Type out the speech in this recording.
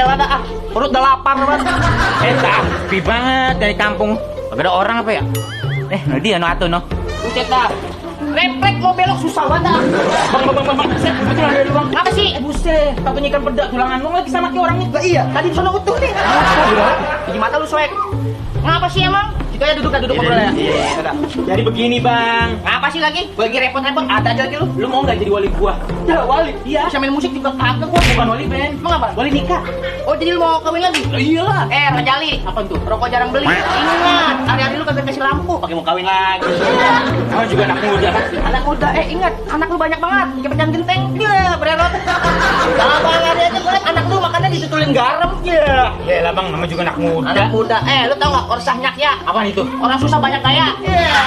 rela dah. Perut udah lapar banget. Tapi banget dari kampung. Gak ada orang apa ya? Nanti ya no atuh no. Buset dah. Refleks mau belok susah banget dah. Bang, buset, betul ada bang. Apa sih? Buset, takutnya ikan pedak tulangan lu lagi sama orangnya. Lah iya, tadi di sana utuh nih. Di mata lu swag. Ngapa sih emang? Kita ya duduk ngobrol ya. Iya. Jadi begini bang. Ngapa sih lagi? Gua lagi repot-repot. Ada aja lagi lu. Lu mau nggak jadi wali gua? Ya wali. Iya. Bisa main musik juga kagak gua. Bukan wali Ben. Emang apa? Wali nikah. Oh jadi lu mau kawin lagi? Iyalah. Rajali. Apa tuh? Rokok jarang beli. Ingat, hari-hari lu kagak kasih lampu. Pakai mau kawin lagi. Kamu juga anak muda kan? Anak muda, ingat, anak lu banyak banget. Kepecahan genteng. Ya, bererot. Kalau bang ada aja gue anak lu makannya ditutulin garam. Ya. Ya lah bang, nama juga anak muda. Anak muda. Lu tau gak orsahnya ya? Apaan itu? Orang susah banyak kaya. Ya.